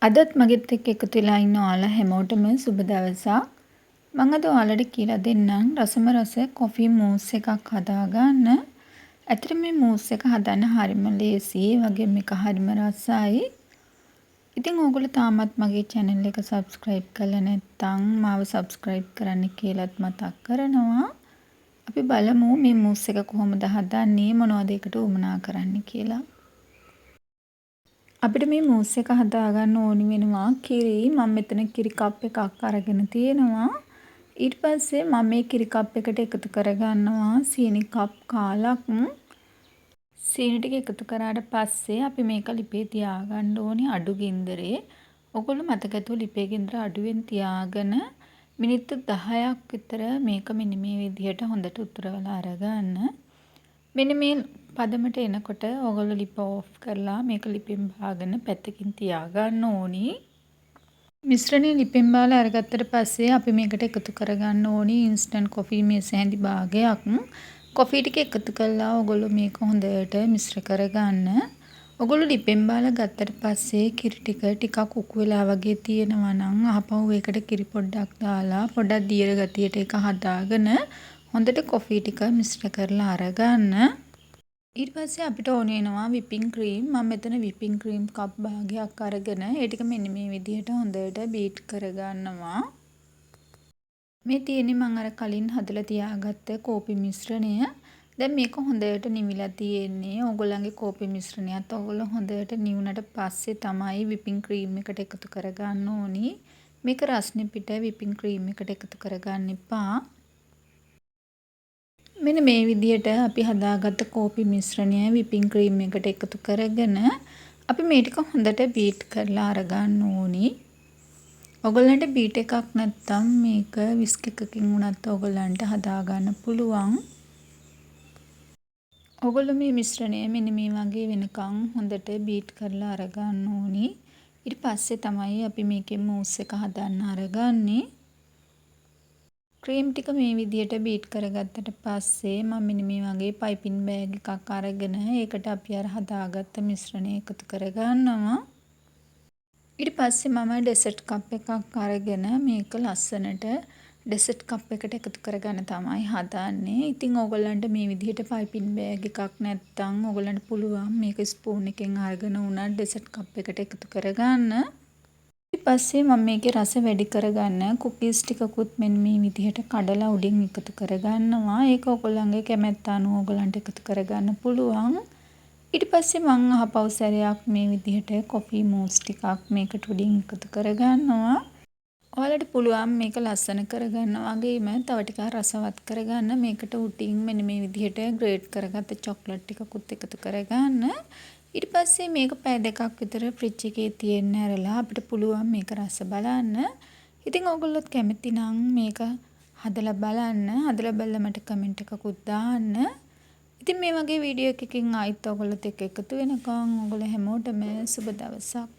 අදත් මගෙත් එක්ක එකතු වෙලා ඉන්න ඔයාලා හැමෝටම සුබ දවසක්. මං අද ඔයාලට කියලා දෙන්නම් රසම රස කොෆි මූස් එකක් හදාගන්න. ඇත්තටම මේ මූස් එක හදන්න හරිම ලේසි. ඒ වගේම මේක හරිම රසයි. ඉතින් ඕගොල්ලෝ තාමත් මගේ channel එක subscribe කරලා නැත්නම් මාව subscribe කරන්න කියලාත් මතක් කරනවා. අපි බලමු මේ මූස් එක කොහොමද හදන්නේ, මොනවද ඒකට උවමනා කරන්නේ කියලා. අපිට මේ මූස් එක හදාගන්න ඕනි වෙනවා කිරි. මම මෙතන කිරි කප් එකක් අරගෙන තියෙනවා. ඊට පස්සේ මම මේ කිරි කප් එකට එකතු කරගන්නවා සීනි කප් කාලක්. සීනි ටික එකතු කරාට පස්සේ අපි මේක ලිපේ තියාගන්න ඕනි අඩු ගින්දරේ. ඔයගොල්ලෝ මතක ඇතුව ලිපේ ගින්දර අඩුවෙන් තියාගෙන මිනිත්තු 10ක් විතර මේක මෙන්න මේ විදිහට හොඳට උතුරවලා අරගන්න. මෙන්න මේ පදමට එනකොට ඔයගොල්ලෝ ලිප ඕෆ් කරලා මේක ලිපෙන් බාගෙන පැත්තකින් තියාගන්න ඕනි. මිශ්‍රණය ලිපෙන් බාලා අරගත්තට පස්සේ අපි මේකට එකතු කරගන්න ඕනි ඉන්ස්ටන්ට් කොෆි මේස හැඳි භාගයක්. කොෆි ටික එකතු කරලා ඔයගොල්ලෝ මේක හොඳට මිශ්‍ර කරගන්න. ඔයගොල්ලෝ ලිපෙන් බාලා ගත්තට පස්සේ කිරි ටික ටිකක් උකු වෙලා වගේ තියෙනවා නම් ආපහු ඒකට කිරි පොඩ්ඩක් දාලා පොඩ්ඩක් දියර ගතියට ඒක හදාගෙන හොඳට කොෆි ටික මිශ්‍ර කරලා අරගන්න. ඊට පස්සේ අපිට ඕන වෙනවා විපින් ක්‍රීම්. මම මෙතන විපින් ක්‍රීම් කප් භාගයක් අරගෙන ඒ ටික මෙන්න මේ විදිහට හොඳට බීට් කරගන්නවා. මේ තියෙන්නේ මං අර කලින් හදලා තියාගත්ත කෝපි මිශ්‍රණය. දැන් මේක හොඳට නිවිලා තියෙන්නේ. ඕගොල්ලන්ගේ කෝපි මිශ්‍රණයත් ඔයගොල්ලෝ හොඳට නිවුනට පස්සේ තමයි විපින් ක්‍රීම් එකට එකතු කරගන්න ඕනි. මේක රස්නෙ පිට විපින් ක්‍රීම් එකට එකතු කරගන්න එපා. මෙන්න මේ විදිහට අපි හදාගත්ත කෝපි මිශ්‍රණය විපින් ක්‍රීම් එකට එකතු කරගෙන අපි මේ ටික හොඳට බීට් කරලා අරගන්න ඕනි. ඔයගොල්ලන්ට බීට් එකක් නැත්තම් මේක විස්ක් එකකින් වුණත් ඔයගොල්ලන්ට හදාගන්න පුළුවන්. ඔයගොල්ලෝ මේ මිශ්‍රණය මෙන්න මේ වගේ වෙනකන් හොඳට බීට් කරලා අරගන්න ඕනි. ඊට පස්සේ තමයි අපි මේකෙන් මූස් එක හදන්න අරගන්නේ. ක්‍රීම් ටික මේ විදිහට බීට් කරගත්තට පස්සේ මම මෙන්න මේ වගේ පයිපින් බෑග් එකක් අරගෙන ඒකට අපි අර හදාගත්ත මිශ්‍රණය එකතු කරගන්නවා. ඊට පස්සේ මම ඩෙසර්ට් කප් එකක් අරගෙන මේක ලස්සනට ඩෙසර්ට් කප් එකට එකතු කරගන්න තමයි හදන්නේ. ඉතින් ඕගොල්ලන්ට මේ විදිහට පයිපින් බෑග් එකක් නැත්තම් ඕගොල්ලන්ට පුළුවන් මේක ස්පූන් එකෙන් අරගෙන වුණත් ඩෙසර්ට් කප් එකට එකතු කරගන්න. ඊට පස්සේ මම මේකේ රස වැඩි කරගන්න කුකීස් ටිකකුත් මෙන්න මේ විදිහට කඩලා උඩින් එකතු කරගන්නවා. ඒක ඔයගොල්ලන්ගේ කැමැත්ත අනුව ඔයගොල්ලන්ට එකතු කරගන්න පුළුවන්. ඊට පස්සේ මං ආපහු සැරයක් මේ විදිහට කොෆි මූස් ටිකක් මේකට උඩින් එකතු කරගන්නවා. ඔයාලට පුළුවන් මේක ලස්සන කරගන්න වගේම තව ටිකක් රසවත් කරගන්න මේකට උඩින් මෙන්න මේ විදිහට ග්‍රේට් කරගත්ත චොක්ලට් ටිකකුත් එකතු කරගන්න. ඊට පස්සේ මේක පැය දෙකක් විතර ෆ්‍රිජ් එකේ තියෙන්න ඇරලා අපිට පුළුවන් මේක රස බලන්න. ඉතින් ඕගොල්ලොත් කැමති නම් මේක හදලා බලන්න. හදලා බලලා මට කමෙන්ට් එකකුත් දාන්න. ඉතින් මේ වගේ වීඩියෝ එකකින් ආයිත් ඔයගොල්ලොත් එක්ක එකතු වෙනකන් ඔයගොල්ලෝ හැමෝටම සුබ දවසක්.